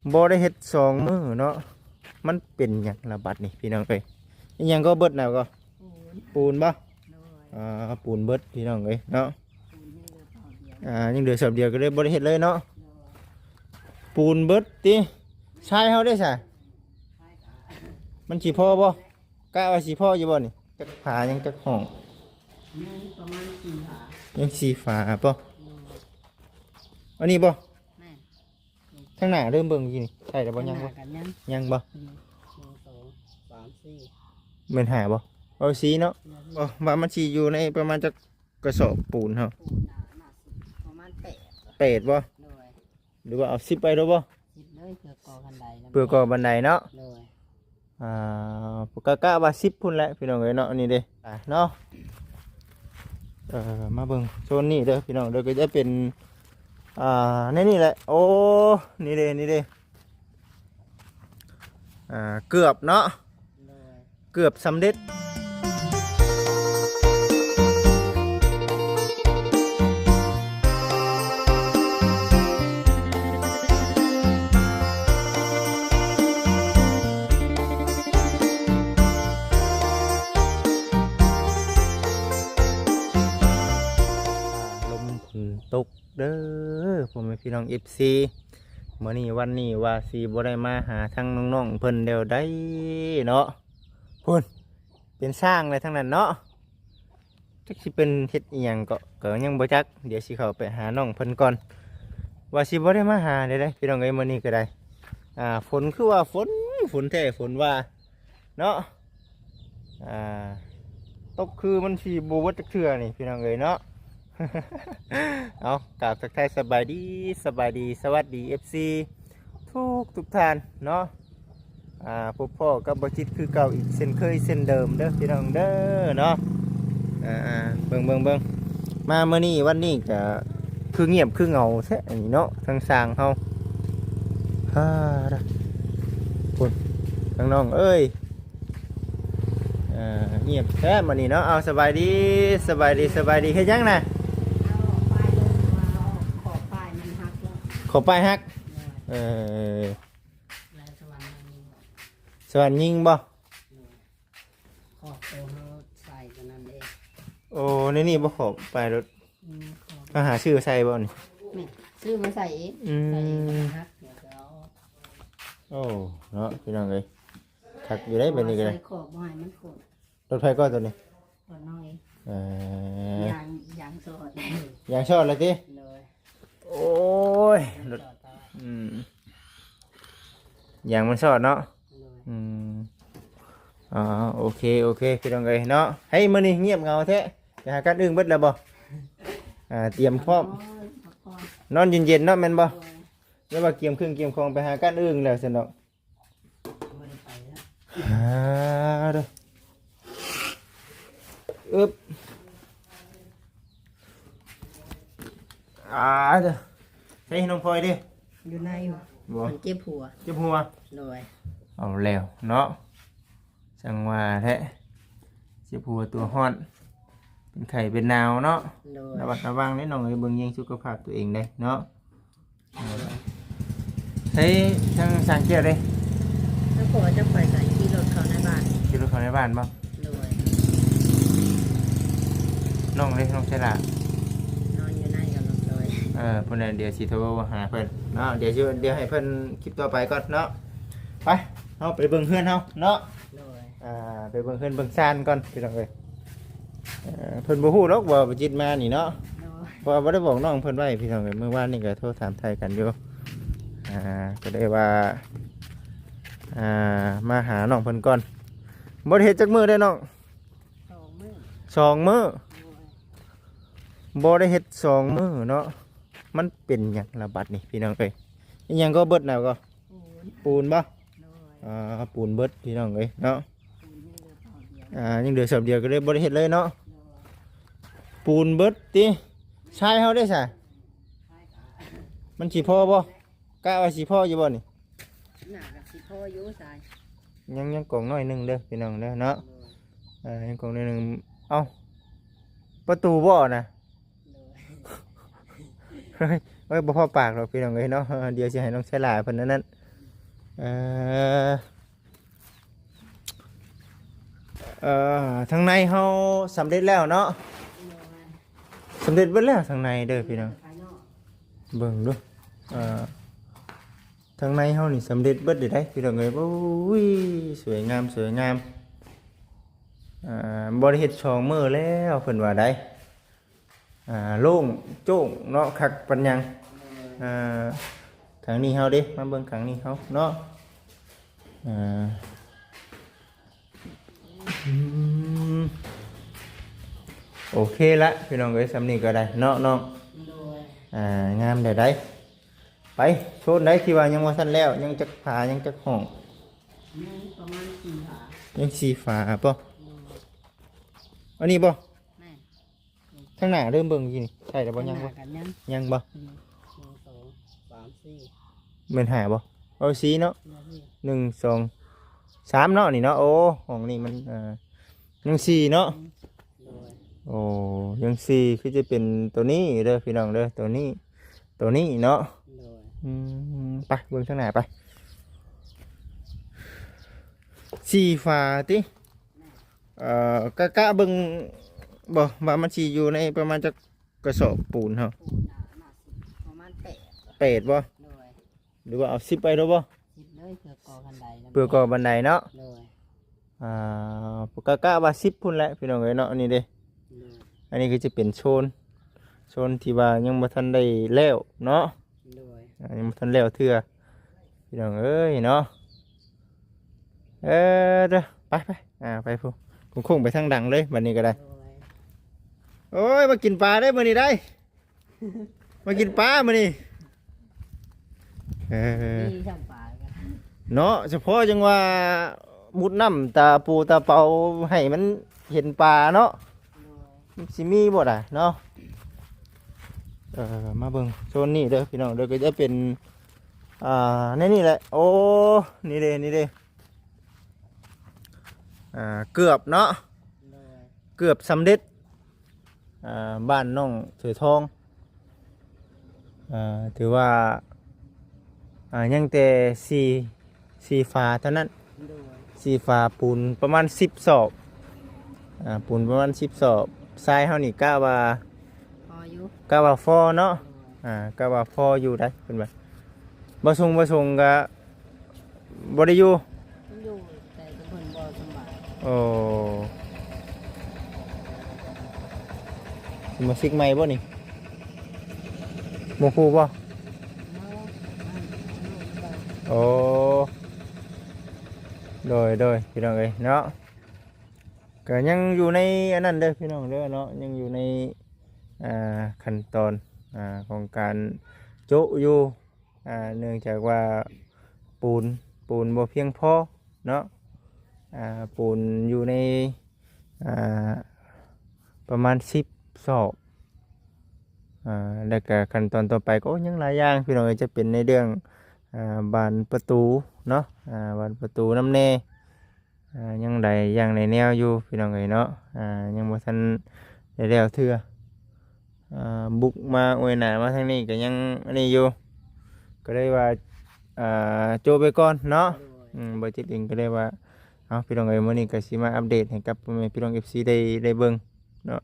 ບໍ່ໄດ້ເຮັດສອງມື້ເນາະ. ມັນເປັນຫຍັງລະບັດນີ້ພີ່ນ້ອງເອີຍ? ອີຫຍັງກໍເບິດນະກໍ? ປູນ ປູນບໍ່? ໂດຍ ອ່າ ປູນເບິດພີ່ນ້ອງເອີຍເນາະ. ປູນຍັງເຫຼືອສອບດຽວ ອ່າ ຍັງເຫຼືອສອບດຽວ ກໍເລີຍບໍ່ໄດ້ເຮັດເລີຍເນາະ. ໂດຍ ປູນເບິດຕິ? ຊາຍເຮົາເດ້ຊະ? ມັນຊິພໍບໍ່? ກະວ່າຊິພໍຢູ່ບໍ່ນີ້? ຈັກຝາ ຍັງຈັກຫ້ອງ? ຍັງປະມານສີ່ຝາ ຍັງສີ່ຝາບໍ່? ໂດຍ ອັນນີ້ບໍ່? ແມ່ນ ທາງໜ້າເລີ່ມເບິ່ງຢູ່ນີ້ ໃສ່ແລ້ວບໍ່? ທາງໜ້າ ຍັງບໍ່? ຍັງບໍ່? ອືມ ໜຶ່ງ ສອງ ສາມ ສີ່ ແມ່ນຫ້າບໍ່? ເອົາສີ່ເນາະ. ແມ່ນ ບໍ່ ວ່າມັນຊິຢູ່ໃນປະມານຈັກກະສອບປູນເຮົາ? ປູນໜ້າ ໜ້າສິບ ປະມານແປດ ແປດບໍ່? ໂດຍ ຫຼືວ່າເອົາສິບໄປໂລດບໍ່? ສິບເລີຍ ເພື່ອກໍ່ບັນໄດນຳ ເພື່ອກໍ່ບັນໄດເນາະ. ໂດຍ ອ່າ ກະ ກະວ່າສິບພຸ້ນແຫຼະພີ່ນ້ອງເອີຍເນາະ. ນີ້ເດ້ ອ່າ ເນາະ ເອີ ມາເບິ່ງໂຊນນີ້ເດີພີ່ນ້ອງເດີ ກໍຈະເປັນ ອ່າ ໃນນີ້ແຫຼະ. ໂອ້ ນີ້ເດ້ ນີ້ເດ້ ອ່າ ເກືອບເນາະ. ໂດຍ ເກືອບສຳເລັດ. ລົມຝົນຕົກເດີ ພໍ່ແມ່ພີ່ນ້ອງ ເອັຟຊີ. ມື້ນີ້ວັນນີ້ວ່າຊິບໍ່ໄດ້ມາຫາທາງນ້ອງໆເພິ່ນແລ້ວໃດເນາະ. ພຸ້ນ ເປັນຊ້າງແລ້ວທາງນັ້ນເນາະ. ຈັກຊິເປັນເຮັດອີ່ຫຍັງເກາະ ກໍຍັງບໍ່ຈັກ. ດຽວຊິເຂົ້າໄປຫານ້ອງເພິ່ນກ່ອນ ວ່າຊິບໍ່ໄດ້ມາຫາໄດ້ໃດພີ່ນ້ອງເອີຍ ມື້ນີ້ກໍໄດ້. ອ່າ ຝົນຄືວ່າຝົນ ຝົນແທ້ຝົນວ່າເນາະ. ອ່າ ຕົກຄືມັນຊິບໍ່ເບິດຈັກເທື່ອນີ້ພີ່ນ້ອງເອີຍເນາະ. ເອົາ ກາບທັກທາຍສະບາຍດີ ສະບາຍດີ ສະຫວັດດີ ເອັຟຊີ ທຸກໆທ່ານເນາະ. ອ່າ ພົບພໍ້ກັບບໍ່ຈິດຄືເກົ່າອີກເຊັ່ນເຄີຍເຊັ່ນເດີມເດີພີ່ນ້ອງເດີເນາະ. ອ່າ ເບິ່ງ ເບິ່ງ ເບິ່ງ ມາມື້ນີ້ວັນນີ້ກະຄືງຽບຄືເຫງົາແທ້ອັນນີ້ເນາະ ທາງຊ່າງເຮົາ. ຮາ ພຸ້ນ ທາງນ້ອງເອີຍ ອ່າ ງຽບແທ້ມື້ນີ້ເນາະ. ເອົາ ສະບາຍດີ ສະບາຍດີ ສະບາຍດີ. ເຮັດຫຍັງນະ? ເອົາປ້າຍລົງ ວ່າເອົາຂອບປ້າຍມັນຫັກແລ້ວ ຂອບປ້າຍຫັກ. ເອີ ແລ້ວສະຫວັນຍິງ ສະຫວັນຍິງບໍ່? ໂດຍ ຂອບໂຕເຮົາໃສ່ຕົວນັ້ນເດ້. ໂອ້ ໃນນີ້ບໍ່ຂອບປ້າຍລົດ? ອືມ ຂອບ ເຮົາຫາຊື້ໃສ່ບໍ່ນີ້? ແມ່ນ ຊື້ມາໃສ່ເອງ. ອືມ ໃສ່ເອງກໍຫັກ ດຽວຈະເອົາ. ໂອ້ ເນາະ ພີ່ນ້ອງເອີຍ ຄັກຢູ່ໄດ໋ ແບບນີ້ກໍໄດ້ ໃສ່ຂອບບໍ່ໃຫ້ມັນໂຄດ. ລົດໃຜກໍຕົວນີ້? ລົດນ້ອງເອງ. ເອີ ຢາງ ຢາງຊອດ ຢາງຊອດແລ້ວຕິ? ໂດຍ ໂອ້ຍ ລົດ ອືມ ຢາງມັນຊອດເນາະ. ໂດຍ ອືມ ອໍ ໂອເຄ ໂອເຄ ພີ່ນ້ອງເອີຍເນາະ. ເຮີ້ຍ ມື້ນີ້ງຽບເຫງົາແທ້ ໄປຫາກັດອຶ່ງເບິດແລ້ວບໍ່? ອ່າ ຕຽມພ້ອມ ນອນພັກຜ່ອນ ນອນເຢັນໆເນາະ ແມ່ນບໍ່? ໂດຍ ແລ້ວວ່າກຽມເຄື່ອງກຽມຂອງໄປຫາກັດອຶ່ງແລ້ວຊັ້ນດອກ. ບໍ່ໄດ້ໄປແລ້ວ ອ່າ ເດີ ອຶບ ອ່າ ເດີ ໃສ່ນ້ອງພອຍເດ້ ຢູ່ໃນ ບໍ່ ມັນເຈັບຫົວ ເຈັບຫົວ. ໂດຍ ເອົາແລ້ວເນາະ ຈັ່ງວ່າແທ້ ເຈັບຫົວຕົວຮ້ອນ ເປັນໄຂ້ເປັນໜາວເນາະ. ໂດຍ ລະມັດລະວັງເດ້ນ້ອງເອີຍ ເບິ່ງແຍງສຸຂະພາບຕົວເອງໄດ້ເນາະ. ເອີ ໃຊ້ທາງຊ່າງແກ້ວເດ້ ຖ້າພໍ່ຈະໄປກໍຂີ່ລົດເຂົ້າໃນບ້ານ ຂີ່ລົດເຂົ້າໃນບ້ານບໍ່? ໂດຍ ນ້ອງເດ້ ນ້ອງໃຊ້ຫຼ້າ ນອນຢູ່ໃນກັບນ້ອງຈອຍ. ເອີ ພຸ້ນແຫຼະ ດຽວຊິໂທຫາເພິ່ນເນາະ ດຽວຊິ ດຽວໃຫ້ເພິ່ນຄລິບຕໍ່ໄປກ່ອນເນາະ. ໄປ ເຮົາໄປເບິ່ງເຮືອນເຮົາເນາະ. ໂດຍ ອ່າ ໄປເບິ່ງເຮືອນເບິ່ງຊານກ່ອນພີ່ນ້ອງເອີຍ. ເອີ ເພິ່ນບໍ່ຮູ້ດອກວ່າບໍ່ຈິດມານີ້ເນາະ. ໂດຍ ເພາະວ່າບໍ່ໄດ້ບອກນ້ອງເພິ່ນໄວ້ພີ່ນ້ອງເອີຍ ມື້ວານນີ້ກໍໂທຖາມໄຖ່ກັນຢູ່. ອ່າ ກໍໄດ້ວ່າ ອ່າ ມາຫານ້ອງເພິ່ນກ່ອນ. ບໍ່ໄດ້ເຮັດຈັກມື້ເດ້ນ້ອງ? ສອງມື້ ສອງມື້. ໂດຍ ບໍ່ໄດ້ເຮັດສອງມື້ເນາະ. ມັນເປັນຫຍັງລະບັດນີ້ພີ່ນ້ອງເອີຍ? ອີຫຍັງກໍເບິດນະກໍ? ປູນ ປູນບໍ່? ໂດຍ ອ່າ ປູນເບິດພີ່ນ້ອງເອີຍເນາະ. ປູນຍັງເຫຼືອສອບດຽວ ອ່າ ຍັງເຫຼືອສອບດຽວ ກໍເລີຍບໍ່ໄດ້ເຮັດເລີຍເນາະ. ໂດຍ ປູນເບິດຕິ? ຊາຍເຮົາເດ້ຊະ? ມັນຊິພໍບໍ່? ກະວ່າຊິພໍຢູ່ບໍ່ນີ້? ໜ້າກະຊິພໍຢູ່ຊາຍ. ຍັງ ຍັງກອງນ້ອຍໜຶ່ງເດີພີ່ນ້ອງເດີເນາະ. ໂດຍ ເອີ ຍັງກອງນ້ອຍໜຶ່ງ. ເອົ້າ ປະຕູບໍ່ນະ? ໂດຍ ເອີຍ ບໍ່ພໍປາກດອກພີ່ນ້ອງເອີຍເນາະ. ດຽວຊິໃຫ້ນ້ອງຊາຍຫຼ້າເພິ່ນອັນນັ້ນ ເອີ ເອີ ທາງໃນເຮົາສຳເລັດແລ້ວເນາະ. ໂດຍ ສຳເລັດເບິດແລ້ວທາງໃນເດີພີ່ນ້ອງ. ເບິ່ງດູ ເອີ ທາງໃນເຮົານີ້ສຳເລັດເບິດເດໄດ໋ພີ່ນ້ອງເອີຍ. ໂອ້ຍ ສວຍງາມ ສວຍງາມ. ອ່າ ບໍ່ໄດ້ເຮັດສອງມື້ແລ້ວເພິ່ນວ່າໄດ໋. ອ່າ ໂລ່ງໂຈ້ງເນາະ ຄັກປານຫຍັງ. ອ່າ ຂ້າງນີ້ເຮົາເດ້ ມາເບິ່ງຂ້າງນີ້ເຮົາເນາະ. ອ່າ ອືມ ໂອເຄລະພີ່ນ້ອງເອີຍ ສ່ຳນີ້ກໍໄດ້ເນາະນ້ອງ. ໂດຍ ອ່າ ງາມແລ້ວໄດ໋. ໄປໂຊນໃດທີ່ວ່າຍັງບໍ່ທັນແລ້ວ ຍັງຈັກຝາ ຍັງຈັກຫ້ອງ? ຍັງປະມານສີ່ຝາ ຍັງສີ່ຝາບໍ່? ໂດຍ ອັນນີ້ບໍ່? ແມ່ນ ທາງໜ້າເລີ່ມເບິ່ງຢູ່ນີ້ ໃຊ່ແລ້ວບໍ່? ຍັງບໍ່? ຍັງບໍ່? ອືມ ໜຶ່ງ ສອງ ສາມ ສີ່ ແມ່ນຫ້າບໍ່? ເອົາສີ່ເນາະ. ໜຶ່ງ ສອງ ສາມເນາະ ນີ້ເນາະ. ໂອ້ ຫ້ອງນີ້ມັນ ເອີ ຍັງສີ່ເນາະ. ໂດຍ ໂອ້ ຍັງສີ່ ຄືຈະເປັນໂຕນີ້ເດີພີ່ນ້ອງເດີ ໂຕນີ້ ໂຕນີ້ເນາະ. ໂດຍ ອືມ ໄປເບິ່ງທາງໜ້າໄປ. ສີ່ຝາຕິ? ເອີ ກະ ກະເບິ່ງບໍ່ວ່າມັນຊິຢູ່ໃນປະມານຈັກກະສອບປູນເຮົາ? ປູນໜ້າ ໜ້າຊິປະມານແປດ ແປດບໍ່? ໂດຍ ຫຼືວ່າເອົາສິບໄປໂລດບໍ່? ສິບເລີຍ ເພື່ອກໍ່ບັນໄດນຳ ເພື່ອກໍ່ບັນໄດເນາະ. ໂດຍ ອ່າ ກະ ກະວ່າສິບພຸ້ນແຫຼະພີ່ນ້ອງເອີຍເນາະ. ອັນນີ້ເດ້ ໂດຍ ອັນນີ້ຄືຈະເປັນໂຊນ ໂຊນທີ່ວ່າຍັງບໍ່ທັນໄດ້ແລ້ວເນາະ. ໂດຍ ອ່າ ຍັງບໍ່ທັນແລ້ວເທື່ອພີ່ນ້ອງເອີຍເນາະ. ເອີ ເດີ ໄປ ໄປ ອ່າ ໄປພຸ້ນ ໂຄ້ງໆໄປທາງດັງເລີຍບັດນີ້ກໍໄດ້. ໂດຍ ໂອ້ຍ ມາກິນປາເດີມື້ນີ້ໄດ໋ ມາກິນປາມື້ນີ້. ເອີ ມີຊ່ຳປາກັນເນາະ ສະເພາະຈັ່ງວ່າມຸດນ້ຳຕາປູຕາເປົາໃຫ້ມັນເຫັນປາເນາະ. ໂດຍ ມັນຊິມີບໍ່ດະເນາະ. ເອີ ມາເບິ່ງໂຊນນີ້ເດີພີ່ນ້ອງເດີ ກໍຈະເປັນ ອ່າ ໃນນີ້ແຫຼະ. ໂອ້ ນີ້ເດ້ ນີ້ເດ້ ອ່າ ເກືອບເນາະ. ໂດຍ ເກືອບສຳເລັດ ອ່າ ບ້ານນ້ອງເສືອທອງ. ອ່າ ຖືວ່າ ອ່າ ຍັງແຕ່ສີ່ ສີ່ຝາເທົ່ານັ້ນ. ໂດຍ ສີ່ຝາ ປູນປະມານສິບສອບ ອ່າ ປູນປະມານສິບສອບ. ຊາຍເຮົານີ້ກະວ່າພໍຢູ່ ກະວ່າພໍເນາະ. ໂດຍ ອ່າ ກະວ່າພໍຢູ່ໄດ໋ເພິ່ນວ່າ. ບໍ່ສົງ ບໍ່ສົງກະ ບໍ່ໄດ້ຢູ່ ຢູ່ ແຕ່ເພິ່ນບໍ່ສະບາຍ. ໂອ້ ສະມາຊິກໃໝ່ບໍ່ນີ້? ບໍ່ຮູ້ບໍ່? ໂອ້ ໂດຍ ໂດຍ ພີ່ນ້ອງເອີຍເນາະ. ກໍຍັງຢູ່ໃນອັນນັ້ນເດີພີ່ນ້ອງເດີເນາະ ຍັງຢູ່ໃນ ອ່າ ຂັ້ນຕອນ ອ່າ ຂອງການໂຈະຢູ່. ອ່າ ເນື່ອງຈາກວ່າປູນ ປູນບໍ່ພຽງພໍເນາະ. ອ່າ ປູນຢູ່ໃນ ອ່າ ປະມານສິບສອບ. ອ່າ ແລ້ວກະຂັ້ນຕອນຕໍ່ໄປກໍ ໂອ້ ຍັງຫຼາຍຢ່າງພີ່ນ້ອງເອີຍ ຈະເປັນໃນເລື່ອງ ອ່າ ບານປະຕູເນາະ ອ່າ ບານປະຕູນຳແດ່. ອ່າ ຍັງຫຼາຍຢ່າງຫຼາຍແນວຢູ່ພີ່ນ້ອງເອີຍເນາະ. ອ່າ ຍັງບໍ່ທັນໄດ້ແລ້ວເທື່ອ. ອ່າ ບຸກມາອວຍໜ້າມາທາງນີ້ກໍຍັງອັນນີ້ຢູ່ ກໍເລີຍວ່າ ອ່າ ໂຈະໄປກ່ອນເນາະ. ໂດຍ ອືມ ບໍ່ຈິດເອງກໍເລີຍວ່າ ເອົາ ພີ່ນ້ອງເອີຍ ມື້ນີ້ກໍຊິມາອັບເດດໃຫ້ກັບພໍ່ແມ່ພີ່ນ້ອງ ເອັຟຊີ ໄດ້ ໄດ້ເບິ່ງເນາະ.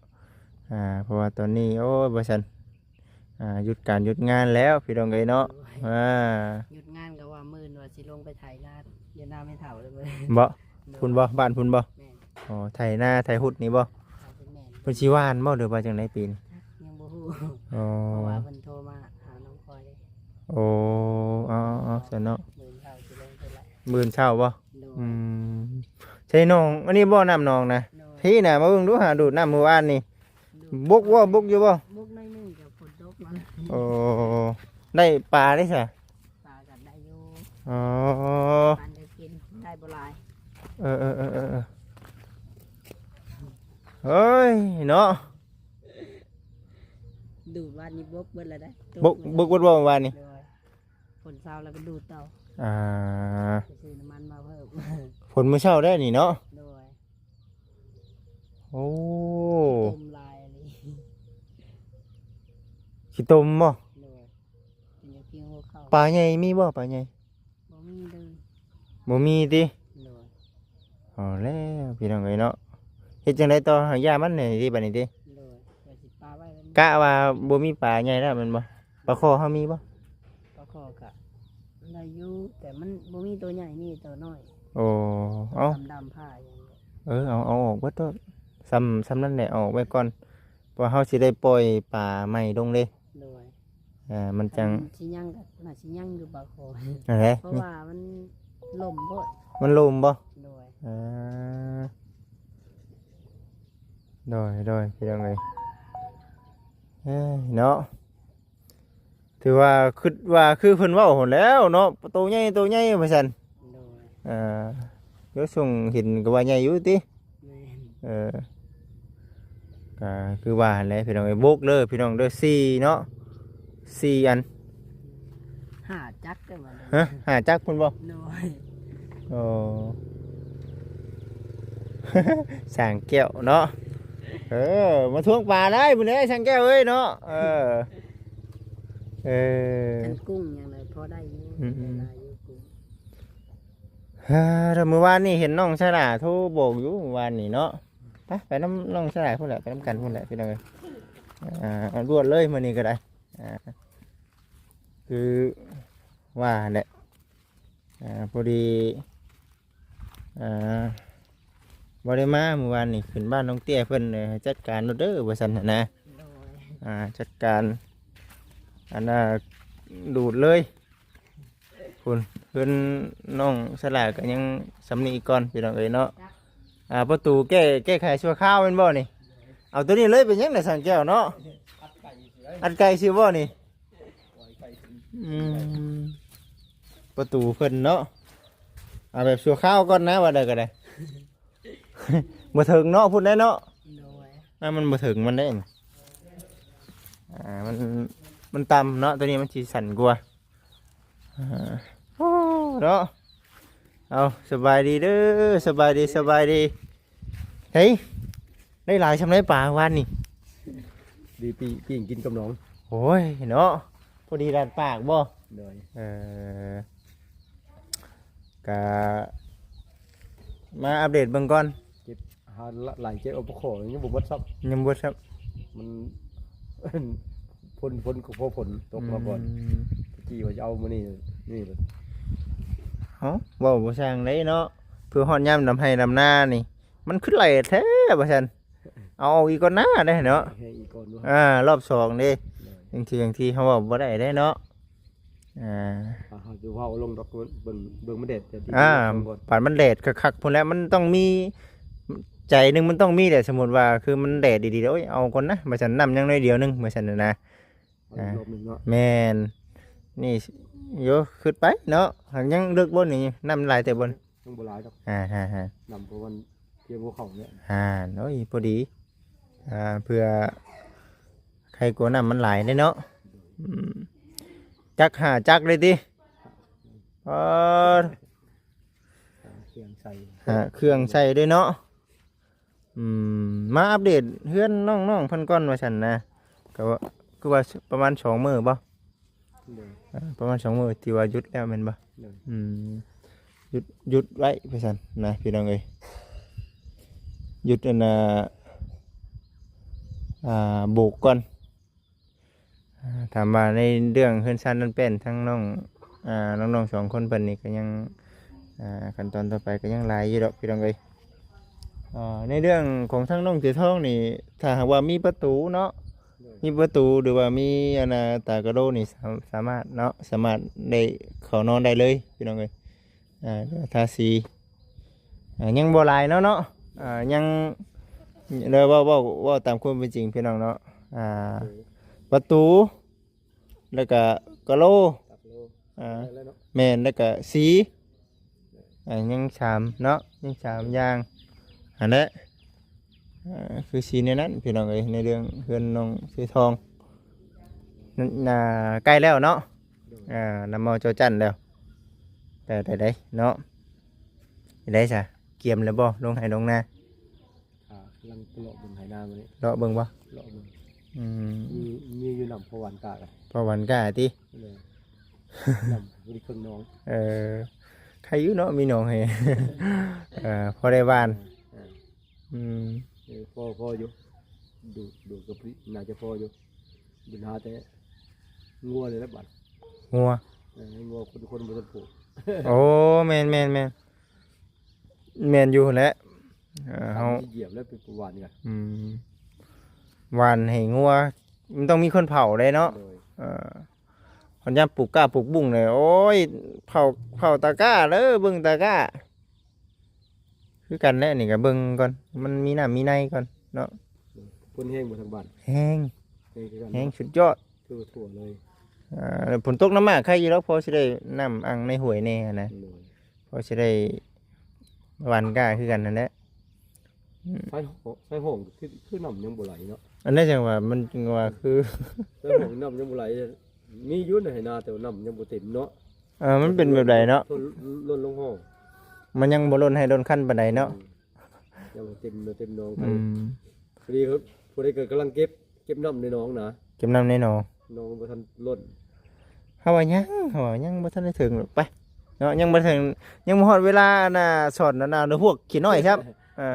ອ່າ ເພາະວ່າຕອນນີ້ ໂອ້ຍ ວ່າຊັ້ນ ອ່າ ຢຸດການຢຸດງານແລ້ວພີ່ນ້ອງເອີຍເນາະ. ໂດຍ ອ່າ ຢຸດງານກໍວ່າມື້ອື່ນວ່າຊິລົງໄປໄຖນາຢູ່ນາແມ່ເຖົ້າເລີຍມື້ນີ້. ບໍ່? ໂດຍ ພຸ້ນບໍ່? ບ້ານພຸ້ນບໍ່? ແມ່ນ. ອໍ ໄຖນາໄຖຮຸດນີ້ບໍ່? ແມ່ນ. ເພິ່ນຊິຫວ່ານບໍ່ ຫຼືວ່າຈັ່ງໃດປີນີ້? ຍັງບໍ່ຮູ້. ອໍ ເພາະວ່າເພິ່ນໂທມາຫານ້ອງພອຍເດ້. ໂອ້ ເອົາໆໆ ຊັ້ນເນາະ ມື້ອື່ນເຊົ້າຊິລົງໄປລະ. ມື້ອື່ນເຊົ້າບໍ່? ໂດຍ ອືມ ໃສ່ໜອງ ອັນນີ້ບໍ່ ນ້ຳໜອງນະ? ໂດຍ ພີ້ນະ ມາເບິ່ງດູ ຫາດູດນ້ຳມື້ວານນີ້. ບົກບໍ່? ບົກຢູ່ບໍ່? ບົກໜ້ອຍໜຶ່ງ ກໍຝົນຕົກມາ. ໂອ້ ໄດ້ປາໄດ້ຊະ? ປາກໍໄດ້ຢູ່. ອໍ ປານໄດ້ກິນ ໄດ້ບໍ່ຫຼາຍ. ເອີໆໆໆ ເອີຍເນາະ ດູດວານນີ້ບົກເບິດແລ້ວເດ້. ບົກ ບົກເບິດບໍ່ວານນີ້? ໂດຍ ຝົນເຊົາແລ້ວກໍດູດຕໍ່. ອ່າ ໄປຊື້ນ້ຳມັນມາເພີ່ມ. ຝົນມື້ເຊົ້າໄດ້ນີ້ເນາະ? ໂດຍ ໂອ້ ຂີ້ຕົມຫຼາຍອີ່ຫຼີ. ຂີ້ຕົມບໍ່? ໂດຍ ເປັນຫຍັງກິນຫົວເຂົ້າ. ປາໃຫຍ່ມີບໍ່? ປາໃຫຍ່ບໍ່ມີເລີຍ. ບໍ່ມີຕິ? ໂດຍ. ເອົາແລ້ວພີ່ນ້ອງເອີຍເນາະ ເຮັດຈັ່ງໃດຕໍ່? ຫາຢາມັນແດ່ຕິ ບັດນີ້ຕິ? ໂດຍ. ກະວ່າບໍ່ມີປາໃຫຍ່ແລ້ວແມ່ນບໍ່? ປາຄໍ່ເຮົາມີບໍ່? ປາຄໍ່ກະໄດ້ຢູ່ ແຕ່ມັນບໍ່ມີໂຕໃຫຍ່ ມີແຕ່ໂຕນ້ອຍ. ໂອ້ ເອົາ ດຳໆ ພ້າຫຍັງ. ເອີ ເອົາ ເອົາອອກເບິດໂລດ ຊ່ຳ ຊ່ຳນັ້ນແຫຼະ ເອົາອອກໄວ້ກ່ອນ ເພາະເຮົາຊິໄດ້ປ່ອຍປາໃໝ່ລົງເດ້. ໂດຍ. ອ່າ ມັນຈັ່ງ ຄັນຊິຍັງກໍໜ້າຊິຍັງຢູ່ປາຄໍ່ ນັ້ນແຫຼະ ເພາະວ່າມັນລົມໂພດ. ມັນລົມບໍ່? ໂດຍ. ເອີ ໂດຍ ໂດຍ ພີ່ນ້ອງເອີຍ ເອີຍເນາະ ຖືວ່າຄິດວ່າຄືເພິ່ນເວົ້າຫັ້ນແຫຼ້ວເນາະ ໂຕໃຫຍ່ ໂຕໃຫຍ່ວ່າຊັ້ນ. ໂດຍ. ເອີ ດຽວສົ່ງເຫັນກໍວ່າໃຫຍ່ຢູ່ຕິ? ແມ່ນ. ເອີ ກໍຄືວ່າຫັ້ນແຫຼະພີ່ນ້ອງເອີຍ ບົກເດີພີ່ນ້ອງເດີ ສີ່ເນາະ ສີ່ອັນ ຫ້າຈັກເດີວ່າ. ຮະ ຫ້າຈັກພຸ້ນບໍ່? ໂດຍ. ໂອ້ ຊ່າງແກ້ວເນາະ ເອີ ມາທວງປາໄດ້ມື້ນີ້ຊ່າງແກ້ວເອີຍເນາະ. ເອີ ເອີ ຈັ່ງກຸ້ງຫຍັງໃດພໍໄດ້ຢູ່ ອືມໆ ໄດ້ຫຼາຍຢູ່ກຸ້ງ. ເອີ ແຕ່ມື້ວານນີ້ເຫັນນ້ອງສາລາໂທບອກຢູ່ມື້ວານນີ້ເນາະ ໄປ ໄປນຳນ້ອງສາລາພຸ້ນແຫຼະ ໄປນຳກັນພຸ້ນແຫຼະພີ່ນ້ອງເອີຍ. ອ່າ ລວດເລີຍມື້ນີ້ກໍໄດ້ ອ່າ ຄືວ່າຫັ້ນແຫຼະ ອ່າ ພໍດີ ອ່າ ບໍ່ໄດ້ມາມື້ວານນີ້ ຂຶ້ນບ້ານນ້ອງເຕ້ຍເພິ່ນ ເອີ ຈັດການໂລດເດີວ່າຊັ້ນຫັ້ນນະ. ໂດຍ. ອ່າ ຈັດການ ອັນນ່າ ດູດເລີຍ. ພຸ້ນ ເຮືອນນ້ອງສາລາກໍຍັງສ່ຳນີ້ກ່ອນພີ່ນ້ອງເອີຍເນາະ. ອ່າ ປະຕູແກ້ ແກ້ໄຂຊົ່ວຄາວແມ່ນບໍ່ນີ້? ເອົາໂຕນີ້ເລີຍ ເປັນຫຍັງນະຊ່າງແກ້ວເນາະ? ອັດໄກ່ຊື່ບໍ່ນີ້? ອືມ ປະຕູເພິ່ນເນາະ ເອົາແບບຊົ່ວຄາວກ່ອນນະ ວ່າໄດ້ກໍໄດ້. ບໍ່ເຖິງເນາະ ພຸ້ນໄດ້ເນາະ. ໂດຍ. ອ່າ ມັນບໍ່ເຖິງມັນໄດ້ ອ່າ ມັນ ມັນຕ່ຳເນາະ ໂຕນີ້ມັນຊິສັ້ນກວ່າ. ອ່າ ໂອ້ ເນາະ ເອົາ ສະບາຍດີເດີ ສະບາຍດີ ສະບາຍດີ. ເຮີ້ຍ ໄດ້ຫຼາຍຊ່ຳໃດປາວານນີ້? ດີປີ້ງ ປີ້ງກິນກັບໜອງ. ໂອ້ຍເນາະ ພໍດີລາດປາກບໍ່? ໂດຍ. ເອີ ກະມາອັບເດດເບິ່ງກ່ອນ. ເກັບ ຫາໄຫຼເກັບເອົາປາຄໍ່ ຍັງບໍ່ໝົດຊ້ຳ ຍັງບໍ່ໝົດຊ້ຳ. ມັນ ຝົນ ຝົນກໍພໍຝົນຕົກມາກ່ອນ. ອືມ ຕະກີ້ວ່າຈະເອົາມື້ນີ້ ນີ້ເລີຍ. ເອົ້າ ເວົ້າບໍ່ຊ່າງໄດ໋ເນາະ ເພື່ອຮອດຍາມດຳໄຮ່ດຳນານີ້ ມັນຄືໄຫຼແທ້ວ່າຊັ້ນ. ເອົາອອກອີກກ່ອນໜ້າເດ້ເນາະ ໃຫ້ອີກກ່ອນເນາະ. ອ່າ ລອບສອງເດ້. ໂດຍ. ບາງທີ ບາງທີເຮົາເວົ້າບໍ່ໄດ້ເດ້ເນາະ. ອ່າ ເຮົາຊິເວົ້າລົງດອກ ເບິ່ງ ເບິ່ງມັນແດດ ອ່າ ປານມັນແດດຄັກໆ ພຸ້ນແຫຼະ ມັນຕ້ອງມີ ໃຈໜຶ່ງມັນຕ້ອງມີແຫຼະ. ສົມມຸດວ່າຄືມັນແດດດີໆ ໂອ້ຍ ເອົາກ່ອນນະ ວ່າຊັ້ນ ນ້ຳຍັງໜ້ອຍດຽວໜຶ່ງ ວ່າຊັ້ນນະ. ເອົາອີກ ອ່າ ຮອບໜຶ່ງເນາະ. ແມ່ນ ນີ້ ໂຍ ຂຶ້ນໄປເນາະ. ຍັງເລິກບໍ່ນີ້? ນ້ຳຫຼາຍແຕ່ບໍ່? ຍັງບໍ່ຫຼາຍດອກ. ອ່າ ນ້ຳປະມານພຽງຫົວເຂົ່ານີ້. ອ່າ ໂອ້ຍ ພໍດີ ອ່າ ເພື່ອ ໄຄກວ່ານ້ຳມັນຫຼາຍເດ້ເນາະ. ອືມ ຈັກ ຫ້າຈັກເລີຍຕິ? ອໍ ຫາເຄື່ອງໃສ່ ຫາເຄື່ອງໃສ່ເດ້ເນາະ. ອືມ ມາອັບເດດເຮືອນນ້ອງໆ ເພິ່ນກ່ອນວ່າຊັ້ນນະ. ກໍວ່າ ຄືວ່າປະມານສອງມື້ບໍ່? ໂດຍ. ອ່າ ປະມານສອງມື້ທີ່ວ່າຢຸດແລ້ວແມ່ນບໍ່? ໂດຍ. ອືມ ຢຸດ ຢຸດໄວ້ວ່າຊັ້ນນະ ພີ່ນ້ອງເອີຍ ຢຸດອັນນ່າ ອ່າ ໂບກກ່ອນ. ອ່າ ຖາມວ່າໃນເລື່ອງເຮືອນຊານນັ້ນແປ້ນ ທັງນ້ອງ ອ່າ ນ້ອງໆ ສອງຄົນເພິ່ນນີ້ກໍຍັງ ອ່າ ຂັ້ນຕອນຕໍ່ໄປກໍຍັງຫຼາຍຢູ່ດອກ ພີ່ນ້ອງເອີຍ. ອ່າ ໃນເລື່ອງຂອງທາງນ້ອງເສືອທອງນີ້ ຖ້າຫາກວ່າມີປະຕູເນາະ ໂດຍ ມີປະຕູ ຫຼືວ່າມີອັນນ່າ ຕາກະໂລນີ້ ສາ ສາມາດເນາະ ສາມາດໄດ້ເຂົ້ານອນໄດ້ເລີຍ ພີ່ນ້ອງເອີຍ. ອ່າ ທາສີ ອ່າ ຍັງບໍ່ຫຼາຍເນາະ ເນາະ. ອ່າ ຍັງ ແລ້ວເວົ້າ ເວົ້າ ເວົ້າຕາມຄວາມເປັນຈິງ ພີ່ນ້ອງເນາະ. ອ່າ ປະຕູ ແລ້ວກະກະໂລ ຕາກະໂລ ອ່າ ແລ້ວເນາະ ແມ່ນ ແລ້ວກະສີ ອ່າ ຍັງສາມເນາະ ຍັງສາມຢ່າງຫັ້ນແຫຼະ. ອ່າ ຄືສີແນວນັ້ນ ພີ່ນ້ອງເອີຍ ໃນເລື່ອງເຮືອນນ້ອງເສືອທອງນັ້ນ ອ່າ ໃກ້ແລ້ວເນາະ. ໂດຍ. ອ່າ ນຳເມົາເຈົ້າຈັນແລ້ວ ແຕ່ໃດເນາະ. ໄດ້ຊະ ກຽມແລ້ວບໍ່ ລົງໄຮ່ລົງນາ? ອ່າ ກຳລັງໄປເລາະເບິ່ງໄຮ່ນາມື້ນີ້ ເລາະເບິ່ງບໍ່? ເລາະເບິ່ງ. ອືມ ມີ ມີຢູ່ນຳພໍ່ຫວານກ້າ ພໍ່ຫວານກ້າຕິ? ໂດຍ. ນຳ ບໍ່ໄດ້ເຄິ່ງໜອງ. ເອີ ກ ໃຄຢູ່ເນາະ ມີໜອງໃຫ້ ເອີ ພໍໄດ້ຫວ່ານ ເອີ ອືມ ເອີ ພໍ ພໍຢູ່ ດູ ດູກໍພໍດີ ໜ້າຈະພໍຢູ່ ບັນຫາແຕ່ງົວນີ້ແຫຼະບັດ ງົວ ເອີ ງົວຄົນ ຄົນບໍ່ທັນຜູກ ໂອ້ ແມ່ນໆໆ ແມ່ນຢູ່ຫັ້ນແຫຼະ ເອີ ເຮົາ ຢຽບແລ້ວໄປຫວ່ານກັນ ອືມ ຫວ່ານໃຫ້ງົວ ມັນຕ້ອງມີຄົນເຝົ້າເດ້ເນາະ ໂດຍ ເອີ ເພິ່ນຍາມປູກກ້າປູກບຸ້ງນີ້ ໂອ້ຍ ເຝົ້າ ເຝົ້າຕາກ້າເດີ້ ເບິ່ງຕາກ້າ ຄືກັນແຫຼະ ນີ້ກໍເບິ່ງກ່ອນ ມັນມີນ້ຳມີໃນກ່ອນເນາະ ໂດຍ ເພິ່ນແຮງບໍ່ທາງບ້ານ ແຮງ ແຮງຄືກັນ ແຮງສຸດຍອດ ຄືວ່າຖ້ວມເລີຍ ອ່າ ຝົນຕົກນຳມາໃຄຢູ່ດອກ ພໍຊິໄດ້ນ້ຳອັ່ງໃນຫ້ວຍແດ່ຫັ້ນນະ ໂດຍ ພໍຊິໄດ້ຫວ່ານກ້າຄືກັນຫັ້ນແຫຼະ ອືມ ໃສ່ຫ້ອງ ໃສ່ຫ້ອງຄື ຄືນ້ຳຍັງບໍ່ໄຫຼເນາະ ອັນນັ້ນຈັ່ງວ່າ ມັນຈຶ່ງວ່າຄື ໃສ່ຫ້ອງນ້ຳຍັງບໍ່ໄຫຼ ມີຢູ່ໃນໄຮ່ນາ ແຕ່ວ່ານ້ຳຍັງບໍ່ເຕັມເນາະ ເອີ ມັນເປັນແບບໃດເນາະ ລົ້ນ ລົ້ນລົງຫ້ອງ ມັນຍັງບໍ່ລົ້ນໄຮ່ລົ້ນຄັນປານໃດເນາະ ອືມ ຍັງບໍ່ເຕັມ ບໍ່ເຕັມໜອງ ອືມ ພໍດີ ຜູ້ໃດກໍກຳລັງເກັບ ເກັບນ້ຳໃນໜອງນະ ເກັບນ້ຳໃນໜອງ ໜອງບໍ່ທັນລົ້ນ ເຮົາວ່າຍັງ ເຮົາວ່າຍັງບໍ່ທັນໄດ້ເຖິງດອກ ໄປເນາະ ຍັງບໍ່ເຖິງ ຍັງບໍ່ຮອດເວລາອັນນ່າ ສອນອັນນ່າ ພວກຂີ້ນ້ອຍຊ້ຳ ເອີ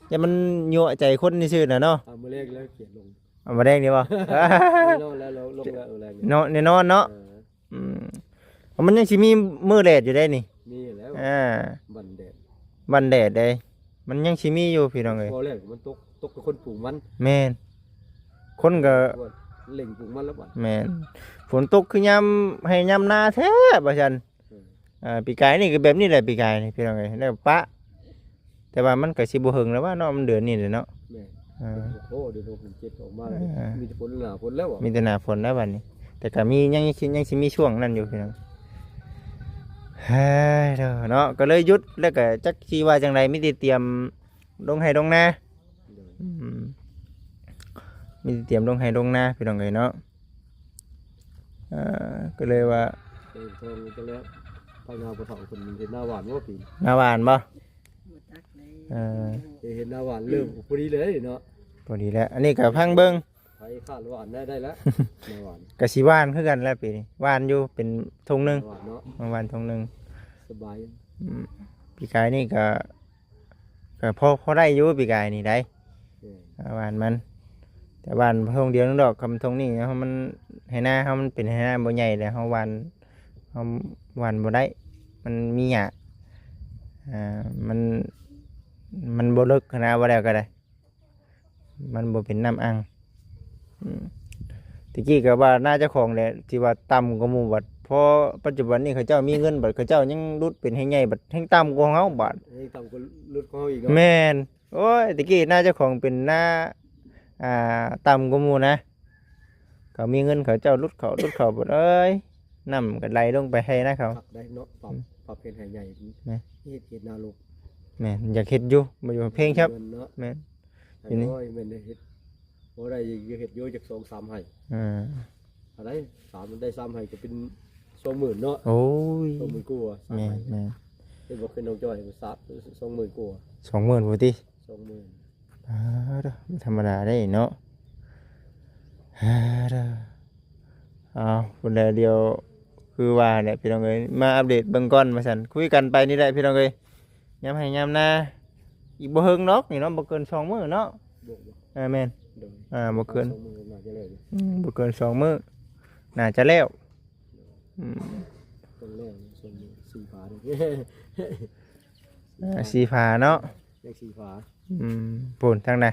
ແມ່ນ ຢ່າມັນຍົວະໃຈຄົນຊື່ໆນະເນາະ ເອົາມື້ແລງແລ້ວຂຽນລົງ ເອົາມື້ແລງນີ້ບໍ່ ແນ່ນອນແລ້ວ ລົງແລ້ວມື້ແລງນີ້ ເນາະ ແນ່ນອນເນາະ ເອີ ອືມ ມັນຍັງຊິມີມື້ແດດຢູ່ເດ້ນີ້ ມີແລ້ວ ອ່າ ບັນແດດ ບັນແດດເດ້ ມັນຍັງຊິມີຢູ່ພີ່ນ້ອງເອີຍ ພໍແລ້ວມັນຕົກ ຕົກກັບຄົນປູກມັນ ແມ່ນ ຄົນກໍເລັ່ງປູກມັນແລ້ວບັດ ແມ່ນ ຝົນຕົກຄືຍາມໄຮ່ຍາມນາແທ້ວ່າຊັ້ນ ເອີ ອ່າ ປີກາຍນີ້ກໍແບບນີ້ແຫຼະ ປີກາຍນີ້ພີ່ນ້ອງເອີຍ ແລ້ວປະ ແຕ່ວ່າມັນກໍຊິບໍ່ເຫິງແລ້ວວ່າເນາະ ມັນເດືອນນີ້ແຫຼະເນາະ ແມ່ນ ເອີ ໂອ້ ເດືອນຫົກເດືອນເຈັດອອກມາ ເອີ ມີແຕ່ຝົນ ໜ້າຝົນແລ້ວ ມີແຕ່ໜ້າຝົນແລ້ວບັດນີ້ ແຕ່ກໍມີ ຍັງ ຍັງຊິ ຍັງຊິມີຊ່ວງນັ້ນຢູ່ພີ່ນ້ອງ ເຮີ້ຍ ເນາະ ກໍເລີຍຢຸດ ແລ້ວກໍຈັກຊິວ່າຈັ່ງໃດ ມີແຕ່ຕຽມລົງໄຮ່ລົງນາ ໂດຍ ອືມ ມີແຕ່ຕຽມລົງໄຮ່ລົງນາພີ່ນ້ອງເອີຍເນາະ ເອີ ກໍເລີຍວ່າ ເອີ ເພິ່ນກໍແລ້ວ ພາຍາພໍ່ເຖົ້າເພິ່ນເຮັດນາຫວ່ານບໍ່ປີນີ້ ນາຫວ່ານບໍ່? ບໍ່ຈັກເລີຍ ເອີ ເອີ ເຮັດນາຫວ່ານເລີ່ມພໍດີເລີຍເນາະ ພໍດີແລ້ວ ອັນນີ້ກໍຟັງເບິ່ງ ໃຜຄາດຫວ່ານໄດ້ ໄດ້ແລ້ວ ນາຫວ່ານ ກໍຊິຫວ່ານຄືກັນແຫຼະປີນີ້ ຫວ່ານຢູ່ເປັນທົ່ງໜຶ່ງ ຫວ່ານເນາະ ຫວ່ານທົ່ງໜຶ່ງ ສະບາຍ ອືມ ປີກາຍນີ້ກໍ ກໍພໍ ພໍໄດ້ຢູ່ປີກາຍນີ້ໄດ໋ ເອີ ອ່າ ຫວ່ານມັນ ແຕ່ຫວ່ານທົ່ງດຽວໜຶ່ງດອກ ຄຳທົ່ງນີ້ເນາະ ມັນໄຮ່ນາເຮົາມັນເປັນໄຮ່ນາບໍ່ໃຫຍ່ແລ້ວ ເຮົາຫວ່ານ ເຮົາຫວ່ານບໍ່ໄດ້ ມັນມີຫຍ້າ ອ່າ ມັນ ມັນບໍ່ເລິກຫັ້ນນະ ວ່າແລ້ວກໍໄດ້ ມັນບໍ່ເປັນນ້ຳອັ່ງ ອືມ ແຕ່ກີ້ກໍວ່ານາເຈົ້າຂອງແຫຼະ ທີ່ວ່າຕ່ຳກວ່າໝູ່ ບັດພໍປັດຈຸບັນນີ້ເຂົາເຈົ້າມີເງິນ ບັດເຂົາເຈົ້າຍັງຫຼຸດເປັນໄຮ່ໃຫຍ່ ບັດແຮ່ງຕ່ຳກວ່າເຮົາ ບັດ ແຮ່ງຕ່ຳກວ່າຫຼຸດຂອງເຮົາອີກເນາະ ແມ່ນ ໂອ້ຍ ແຕ່ກີ້ນາເຈົ້າຂອງເປັນນາ ອ່າ ຕ່ຳກວ່າໝູ່ນະ ເຂົາມີເງິນ ເຂົາເຈົ້າຫຼຸດເຂົາ ຫຼຸດເຂົາ ບັດເອີຍ ນ້ຳກໍໄຫຼລົງໄປໄຮ່ນາເຂົາ ຄັກໄດ໋ເນາະ ປັບ ອືມ ປັບເຮັດໄຮ່ໃຫຍ່ ແມ່ນ ເຮັດ ເຮັດນາລົກ ແມ່ນ ຢາກເຮັດຢູ່ ບໍ່ຢູ່ເພງຄັບ ເງິນເນາະ ແມ່ນ ໂອ້ຍ ແມ່ນໄດ້ເຮັດ ບໍ່ໄດ້ ຢາກເຮັດຢູ່ຈັກສອງສາມໄຮ່ ອ່າ ອັນໃດ ສາມ ໄດ້ສາມໄຮ່ກໍເປັນສອງໝື່ນເນາະ ໂອ້ຍ ສອງໝື່ນກວ່າ ສາມໄຮ່ ແມ່ນໆ ເຫັນບໍ່ຄືນ້ອງຈ້ອຍ ສາມ ສອງໝື່ນກວ່າ ສອງໝື່ນພຸ້ນຕິ ສອງໝື່ນ ອ່າ ບໍ່ທຳມະດາເດ້ເນາະ ອ່າ ເອົາ ພຸ້ນແຫຼະ ດຽວ ຄືວ່າແຫຼະພີ່ນ້ອງເອີຍ ມາອັບເດດເບິ່ງກ່ອນວ່າຊັ້ນ ຄຸຍກັນໄປນີ້ແຫຼະພີ່ນ້ອງເອີຍ ຍາມໄຮ່ຍາມນາ ອີກບໍ່ເຫິງດອກນີ້ເນາະ ບໍ່ເກີນສອງມື້ເນາະ ບໍ່ ບໍ່ ອ່າ ແມ່ນ ໂດຍ ອ່າ ບໍ່ເກີນ ສອງມື້ໜ້າຈະແລ້ວຢູ່ ອືມ ບໍ່ເກີນສອງມື້ ໜ້າຈະແລ້ວ ອືມ ຕ້ອງແລ້ວ ສອງມື້ ສີ່ຝາເດ້ ອ່າ ສີ່ຝາເນາະ ຍັງສີ່ຝາ ອືມ ພຸ້ນທາງໃນ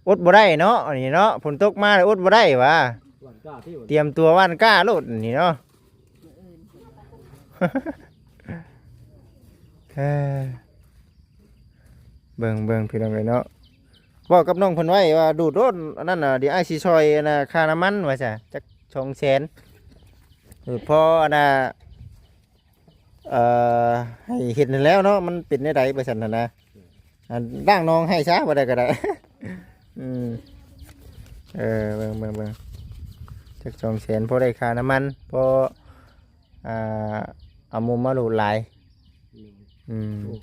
ອົດບໍ່ໄດ້ເນາະ ອັນນີ້ເນາະ ຝົນຕົກມາແລ້ວອົດບໍ່ໄດ້ຫວາ ຫວ່ານກ້າຕິ ຕຽມຕົວຫວ່ານກ້າໂລດນີ້ເນາະ ເອີ ເບິ່ງ ເບິ່ງ ພີ່ນ້ອງເອີຍເນາະ ເວົ້າກັບນ້ອງເພິ່ນໄວ້ວ່າ ດູດໂລດ ອັນນັ້ນນະ ດຽວອ້າຍຊິຊ່ອຍ ອັນນ່າ ຄ່ານ້ຳມັນວ່າຊະ ຈັກສອງແສນ ດູດພໍ ອັນນ່າ ເອີ ໃຫ້ເຫັນຫັ້ນແລ້ວເນາະ ມັນເປັນແນວໃດວ່າຊັ້ນຫັ້ນນະ ອືມ ອ່າ ລ້າງໜອງໃຫ້ຊະ ບໍ່ໄດ້ກໍໄດ້ ອືມ ເອີ ເບິ່ງ ເບິ່ງ ເບິ່ງ ຈັກສອງແສນ ພໍໄດ້ຄ່ານ້ຳມັນ ພໍ ອ່າ ເອົາໝູ່ມາໂຫຼດຫຼາຍ ອືມ ອືມ ໂອ້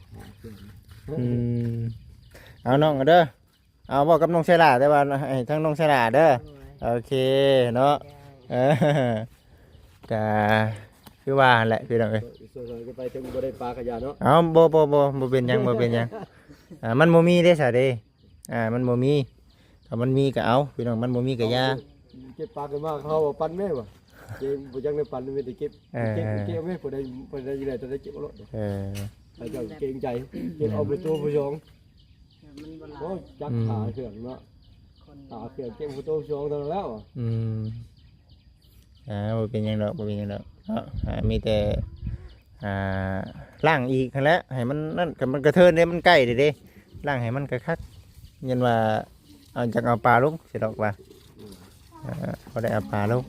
ໂອ້ ອືມ ເອົານ້ອງເດີ ເອົາ ເວົ້າກັບນ້ອງໄຊລາ ແຕ່ວ່າໃຫ້ທາງນ້ອງໄຊລາເດີ ໂດຍ ໂອເຄເນາະ ໂດຍ ເອີ ກະ ຄືວ່າຫັ້ນແຫຼະພີ່ນ້ອງເອີຍ. ສ່ວນໆກໍໄປເຖິງບໍ່ໄດ້ປາກະຢ່າເນາະ. ເອົ້າ ບໍ່ ບໍ່ ບໍ່ ບໍ່ເປັນຫຍັງ ບໍ່ເປັນຫຍັງ. ອ່າ ມັນບໍ່ມີເດ້ຊະເດ້. ອ່າ ມັນບໍ່ມີ. ຖ້າມັນມີກໍເອົາພີ່ນ້ອງ, ມັນບໍ່ມີກໍຢ່າ. ເກັບປາຂຶ້ນມາ ເຂົາເອົາປັນແມ່ວ່າ ເກັບ ບໍ່ຈັກໄດ້ປັນ ມີແຕ່ເກັບ. ເອີ ເກັບ ເກັບແມ່ ຜູ້ໃດ ຜູ້ໃດຢູ່ໃນ ຕົວໃດເກັບເອົາໂລດ. ເອີ ເຂົາເຈົ້າເກງໃຈ ເກັບເອົາໄປຕົວຜູ້ສອງ. ມັນບໍ່ຫຼາຍ ໂອ້ຍ ຈັກ ອືມ ຂາເຄື່ອງເນາະ ຄົນ ຂາເຄື່ອງເກັບໄປຕົວຜູ້ສອງເທົ່ານັ້ນແລ້ວ. ອືມ ອ່າ ບໍ່ເປັນຫຍັງດອກ ບໍ່ເປັນຫຍັງດອກເນາະ. ອ່າ ມີແຕ່ ອ່າ ລ້າງອີກຫັ້ນແຫຼະ ໃຫ້ມັນນັ້ນ ມັນກະເທີນເດ້ ມັນໃກ້ເດ້ ລ້າງໃຫ້ມັນຄັກໆ. ຍັນວ່າ ເອົາ ຈັກເອົາປາລົງຊິດອກວ່າ ອືມ ເອີ ບໍ່ໄດ້ເອົາປາລົງ.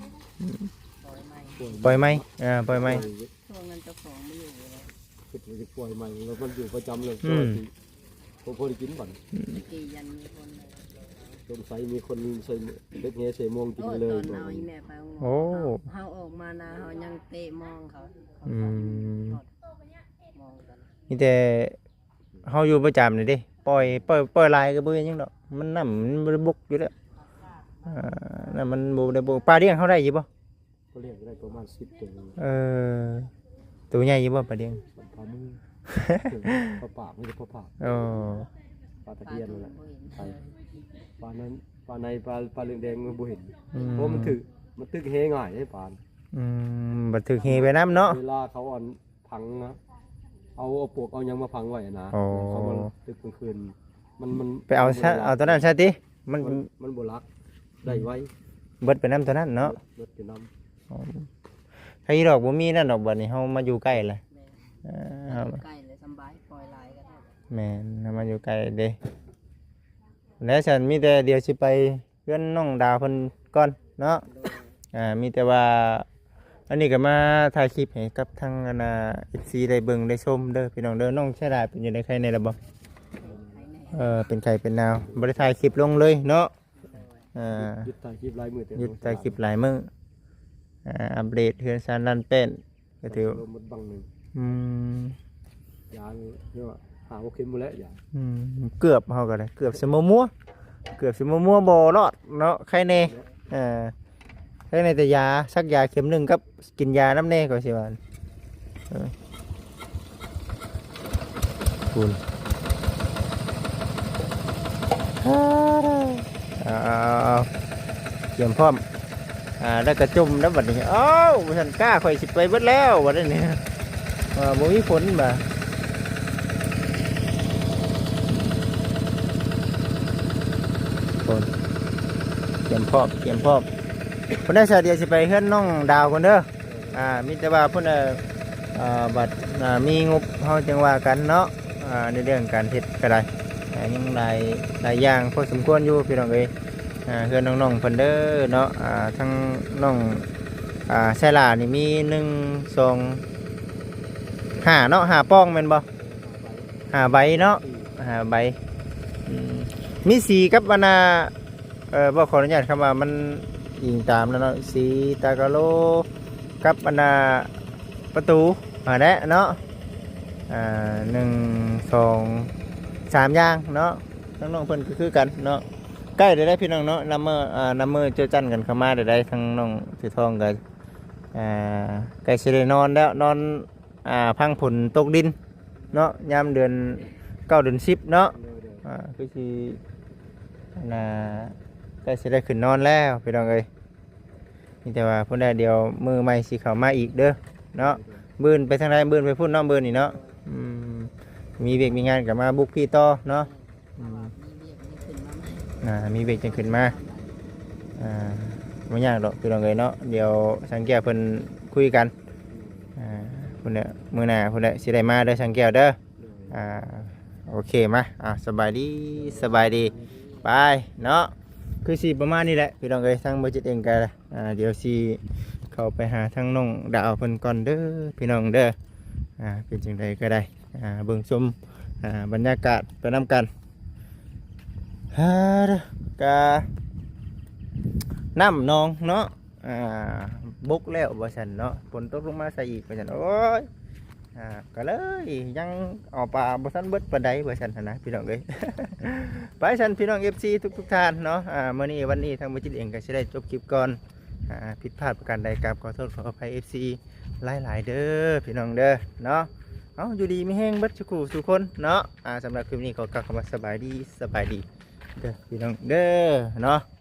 ປ່ອຍໃໝ່ ປ່ອຍໃໝ່ ເອີ ປ່ອຍໃໝ່. ຊ່ວງນັ້ນເຈົ້າຂອງບໍ່ຢູ່ແລ້ວ ຄິດວ່າຈະປ່ອຍໃໝ່ ແລ້ວມັນຢູ່ປະຈຳເລີຍ. ອືມ ແຕ່ວ່າຊິ ບໍ່ພໍໄດ້ກິນບັດ. ອືມ ຕະກີ້ຍັນມີຄົນ ສົງໄສມີຄົນໃສ່ເດັກແຫໃສ່ມອງກິນເລີຍ. ໂອ້ຍ ຕອນເອົາອີແມ່ໄປໂຮງໝໍ ໂອ້ ເຮົາ ເຮົາອອກມານະ ເຮົາຍັງເຕະມອງເຂົາ. ອືມ ມອງກັນ ມີແຕ່ເຮົາຢູ່ປະຈຳນີ້ເດ້ ປ່ອຍ ປ່ອຍ ປ່ອຍຫຼາຍກໍບໍ່ເປັນຫຍັງດອກ ມັນນ້ຳມັນບໍ່ໄດ້ບົກຢູ່ແລ້ວ. ອ່າ ນ້ຳມັນບໍ່ໄດ້ບົກ. ປາລ້ຽງເຮົາໄດ້ຢູ່ບໍ່? ກໍລ້ຽງໄດ້ປະມານສິບໂຕ. ເອີ ໂຕໃຫຍ່ຢູ່ບໍ່ປາລ້ຽງ? ປາມື ປາປາກ ມີແຕ່ປາປາກ. ໂອ້ ປາຕະພຽນນັ້ນແຫຼະ. ປານັ້ນ ປາໃນ ປາ ປາເຫຼືອງແດງມັນບໍ່ເຫັນ. ອືມ ເພາະມັນຖືກ ມັນຖືກແຫງ່າຍເດ້ປາ. ອືມ ບັດຖືກແຫໄປນຳເນາະ ເວລາເຂົາອັນ ຝັງນະ ເອົາ ເອົາປວກເອົາຫຍັງມາຝັງໄວ້ນະ. ອໍ ເຂົາມາຕຶກກາງຄືນ ມັນ ມັນ ໄປເອົາ ເອົາຕົວນັ້ນໃສ່ຕິ ມັນ ມັນ ມັນບໍ່ລັກໄດ້ໄວ. ເບິດໄປນຳຕົວນັ້ນເນາະ ເບິດ ເບິດໄປນຳ. ອໍ ໃຜດອກ ບໍ່ມີນັ້ນດອກ ບັດນີ້ເຮົາມາຢູ່ໃກ້ແລ້ວ. ແມ່ນ ເອີ ຢູ່ໃກ້ແລ້ວສຳບາຍ ປ່ອຍຫຼາຍກໍໄດ້. ແມ່ນ ເຮົາມາຢູ່ໃກ້ເດ້. ແລ້ວຊັ້ນ ມີແຕ່ດຽວຊິໄປ ເຮືອນນ້ອງດາວເພິ່ນກ່ອນເນາະ. ໂດຍ ອ່າ ມີແຕ່ວ່າ ອັນນີ້ກໍມາຖ່າຍຄລິບໃຫ້ກັບທາງ ອັນນ່າ ເອັຟຊີ ໄດ້ເບິ່ງໄດ້ຊົມເດີພີ່ນ້ອງເດີ. ນ້ອງຊາດາເປັນຈັ່ງໃດ ໄຂ້ແນ່ແລ້ວບໍ່? ເອີ ເປັນໄຂ້ເປັນໜາວ ບໍ່ໄດ້ຖ່າຍຄລິບລົງເລີຍເນາະ. ໂດຍ ອ່າ ຢຸດ ຢຸດຖ່າຍຄລິບຫຼາຍມື້ເຕີບ ຢຸດຖ່າຍຄລິບຫຼາຍມື້. ອ່າ ອັບເດດເຮືອນຊານລ້ານແປ້ນ ກໍຖືວ່າ ລົມໝົດບັງໜຶ່ງ. ອືມ ຢານີ້ເນາະ ຫາຫົກເຂັມພຸ້ນແຫຼະຢາ. ອືມ ເກືອບ ເຮົາກໍໄດ້ ເກືອບຊິບໍ່ມົວ ເກືອບຊິບໍ່ມົວ ບໍ່ລອດເນາະ. ໄຄແນ່ ເອີ ໄຄແນ່ແຕ່ຢາ ສັກຢາເຂັມໜຶ່ງກັບກິນຢານຳແນ່ ກໍຊິວ່າ. ເອີ ພຸ້ນ ເອົາໆໆ ຕຽມພ້ອມ. ອ່າ ແລ້ວກໍຈົມແລ້ວບັດນີ້. ອ້າວ ວ່າຊັ້ນ ກ້າຂ້ອຍຊິໄປເບິດແລ້ວບັດນີ້. ວ່າບໍ່ມີຝົນບາດ ຝົນ ຕຽມພ້ອມ ຕຽມພ້ອມ. ພຸ້ນນະ ສາວດຽວຊິໄປເຮືອນນ້ອງດາວກ່ອນເດີ. ອ່າ ມີແຕ່ວ່າພຸ້ນນະ ອ່າ ບັດ ອ່າ ມີງົບເຮົາຈັ່ງວ່າກັນເນາະ. ອ່າ ໃນເລື່ອງການເຮັດກໍໄດ້ ອ່າ ຍັງຫຼາຍ ຫຼາຍຢ່າງພໍສົມຄວນຢູ່ພີ່ນ້ອງເອີຍ. ອ່າ ເຮືອນນ້ອງໆເພິ່ນເດີເນາະ. ອ່າ ທັງນ້ອງ ອ່າ ໄຊລານີ້ມີ ໜຶ່ງ ສອງ ຫ້າເນາະ ຫ້າປ່ອງແມ່ນບໍ່? ຫ້າໃບເນາະ ຫ້າໃບ. ອືມ ມີສີກັບອັນນ່າ ເອີ ບໍ່ ຂໍອະນຸຍາດ ຄຳວ່າມັນອີງຕາມແລ້ວເນາະ ສີຕາກະໂລກັບອັນນ່າປະຕູຫັ້ນແຫຼະເນາະ. ອ່າ ໜຶ່ງ ສອງ ສາມຢ່າງເນາະ. ທາງນ້ອງເພິ່ນກໍຄືກັນເນາະ ໃກ້ແລ້ວພີ່ນ້ອງເນາະ. ນຳເມືອ ອ່າ ນຳເມືອເຈີຈັນກັນເຂົ້າມາໄດ້ ທາງນ້ອງສີທອງກໍ ອ່າ ໃກ້ຊິໄດ້ນອນແລ້ວ ນອນ ອ່າ ພັງຝົນຕົກດິນເນາະ ຍາມເດືອນເກົ້າ ເດືອນສິບເນາະ. ໂດຍໆ ອ່າ ຄືຊິ ອັນນ່າ ໃກ້ຊິໄດ້ຂຶ້ນນອນແລ້ວພີ່ນ້ອງເອີຍ. ມີແຕ່ວ່າພຸ້ນແຫຼະ ດຽວມື້ໃໝ່ຊິເຂົ້າມາອີກເດີເນາະ. ໂດຍໆ ມື້ອື່ນໄປທາງໃດ? ມື້ອື່ນໄປພຸ້ນເນາະ ມື້ນີ້ເນາະ. ອືມ ມີວຽກມີງານກໍມາບຸກພີ້ຕໍ່ເນາະ. ອືມ ອ່າ ມີວຽກຈັ່ງຂຶ້ນມາໃໝ່ ອ່າ ບໍ່ຍາກດອກພີ່ນ້ອງເອີຍເນາະ. ດຽວຊ່າງແກ້ວເພິ່ນຄຸຍກັນ ອ່າ ພຸ້ນແຫຼະ ມື້ໜ້າພຸ້ນແຫຼະ ຊິໄດ້ມາເດີຊ່າງແກ້ວເດີ. ໂດຍ ອ່າ ໂອເຄ ມາ ອ່າ ສະບາຍດີ ສະບາຍດີ ໄປເນາະ. ຄືຊິປະມານນີ້ແຫຼະພີ່ນ້ອງເອີຍ ທາງບໍ່ຈິດເອງກໍ ອ່າ ດຽວຊິເຂົ້າໄປຫາທາງນ້ອງດາວເພິ່ນກ່ອນເດີພີ່ນ້ອງເດີ. ອ່າ ເປັນຈັ່ງໃດກໍໄດ້ ອ່າ ເບິ່ງຊົມ ອ່າ ບັນຍາກາດໄປນຳກັນ. ອ່າ ກະນ້ຳໜອງເນາະ ອ່າ ບົກແລ້ວວ່າຊັ້ນເນາະ ຝົນຕົກລົງມາໃສ່ອີກວ່າຊັ້ນ. ໂອ້ຍ ອ່າ ກໍເລີຍຍັງເອົາປາບໍ່ທັນເບິດປານໃດວ່າຊັ້ນຫັ້ນນະ ພີ່ນ້ອງເອີຍ. ໄປຊັ້ນ ພີ່ນ້ອງເອັຟຊີທຸກໆທ່ານເນາະ ອ່າ ມື້ນີ້ ວັນນີ້ ທາງບໍ່ຈິດເອງກໍຊິໄດ້ຈົບຄລິບກ່ອນ ອ່າ ຜິດພາດປະການໃດ ກາບຂໍໂທດຂໍອະໄພ ເອັຟຊີ ຫຼາຍໆເດີພີ່ນ້ອງເດີເນາະ. ເອົາ ຢູ່ດີມີແຮງເບິດສູ່ຄູ່ສູ່ຄົນເນາະ. ອ່າ ສຳລັບຄລິບນີ້ຂໍກ່າວຄຳວ່າສະບາຍດີ ສະບາຍດີເດີພີ່ນ້ອງເດີເນາະ.